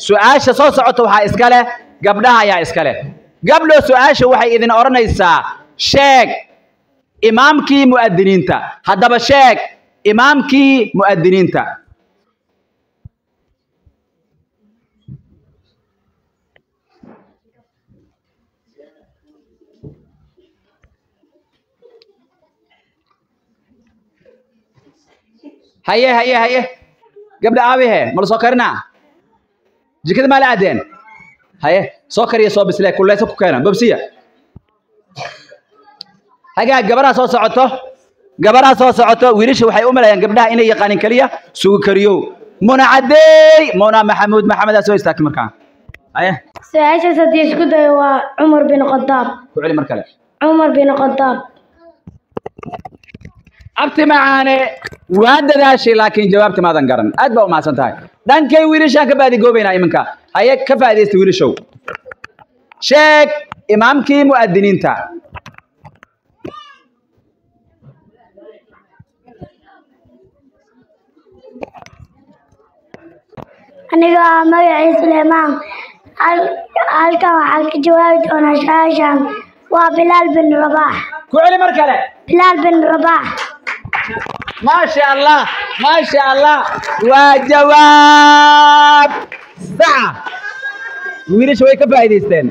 Su-aasha soo socota waxaa iska leh gabdhaha ayaa iska leh. Gabdho, su-aasha waxay idin odhanaysaa: sheeg imaamkii mu'adiniinta. Haddaba sheeg imaamkii mu'adiniinta. Haye haye haye, gabdha aabihe, ma la soo karinaa? Jikada maa la aadeen? Haye, soo kariya, soo bislee, kuleyso ku keena, bobsiya. Hagaag, gabadhaa soo socoto, gabadhaa soo socoto. Wiilasha waxay u maleeyaan gabdhaha inay yaqaanin keliya sugu kariyow. Muna Cadeey, Muna Maxamuud Maxamed aa soo istaagtay markaa. Haye. Su-aashaas haddii isku dayo waa Cumar bin Khadaab. Ku celi mar kale. Cumar bin Khadaab. Abti macaane, waa dadaashay, laakiin jawaabta maadan garan. Aad baa u mahadsan tahay. Dhankay wiilashaan ka baadigoobaynaa iminka. Haye, ka faa'iidaysta wiilashow. Sheeg imaamkii mu'adiniinta. Aniga ah magacii Suleymaan, halkan waxaan ka jawaabi doonaa su-aashan, waa Bilaal bin Rabaax. Ku celi mar kale. Bilaal bin Rabaax. Maasha Allah, maasha Allah, waa jawaab saxa. Wiilasha way ka faa'iidaysteen.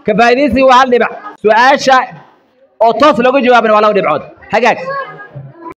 Ka faa'iidaysi waa 1 dhibic, su-aasha oo toos looga jawaabana waa 2 dhibcood. Hagaag.